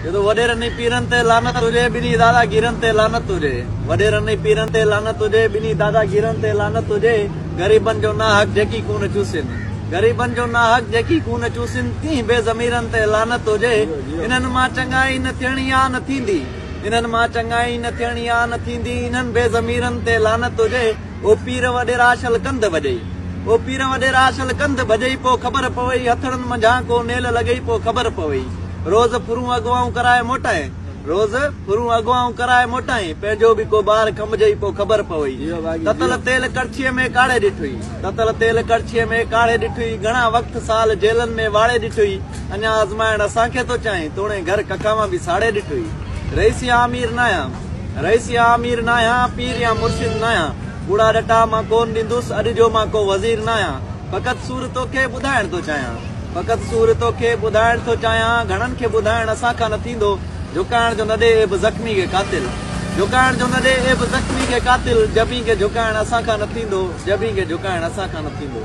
چي ٿو وڏيرن ۽ پيرن تي لعنت هجي ٻنهي دادا گيرن تي لعنت هجي وڏيرن ۽ پيرن تي لعنت هجي ٻنهي دادا گيرن تي لعنت هجي غريبن جو ناحق جيڪي خون چوسين غريبن جو ناحق جيڪي خون چوسين تنهن بي ضميرن تي لعنت هجي انهن مان چڱائي نه ٿيڻي آ نه ٿيندي انهن مان چڱائي نه ٿيڻي آ نه ٿيندي انهن بي ضميرن تي لعنت هجي او پير وڏيرا شل ڪنڌ ڀڄئي. او پير وڏيرا شل ڪنڌ ڀڄئي پو خبر پوئي هٿڙن منجهان ڪو نيل لڳئي پو خبر پوئي روز ڦرون اغوائون ڪرائي موٽائين روز ڦرون اغوائون ڪرائي موٽائين پنهنجو به ڪو ٻار کنڀجئي پو خبر پوئي تتل تيل ڪڙڇيء ۾ ڪاڙهي ڏٺوئي تتل تيل ڪڙڇيء ۾ ڪاڙهي ڏٺوئي گهڻا وقت سال جيلن ۾ واڙي ڏٺوئي اڃا آزمائڻ اسان کي ٿو چاهين توڻي گهر ڪکاوان به ساڙي ڏٺوئي رئيس يا امير ناهيان. رئيس يا امير ناهيان، پير يا مرشد ناهيان، ڪوڙا ڏٽا مان ڪونه ڏيندس، اڄ جو مان ڪو وزير ناهيان، فقط سور توکي ٻڌائڻ ٿو چاهيان، فقط سور توکي ٻڌائڻ ٿو چاهيان، گهڻن کي ٻڌائڻ اسان کان نه ٿيندو، جهڪائڻ جو نه ڏي عيب زخمي کي قاتل، جهڪائڻ جو نه ڏي عيب زخمي کي قاتل، جبين کي جهڪائڻ اسان کان نه ٿيندو، جبين کي جهڪائڻ اسان کان نه ٿيندو.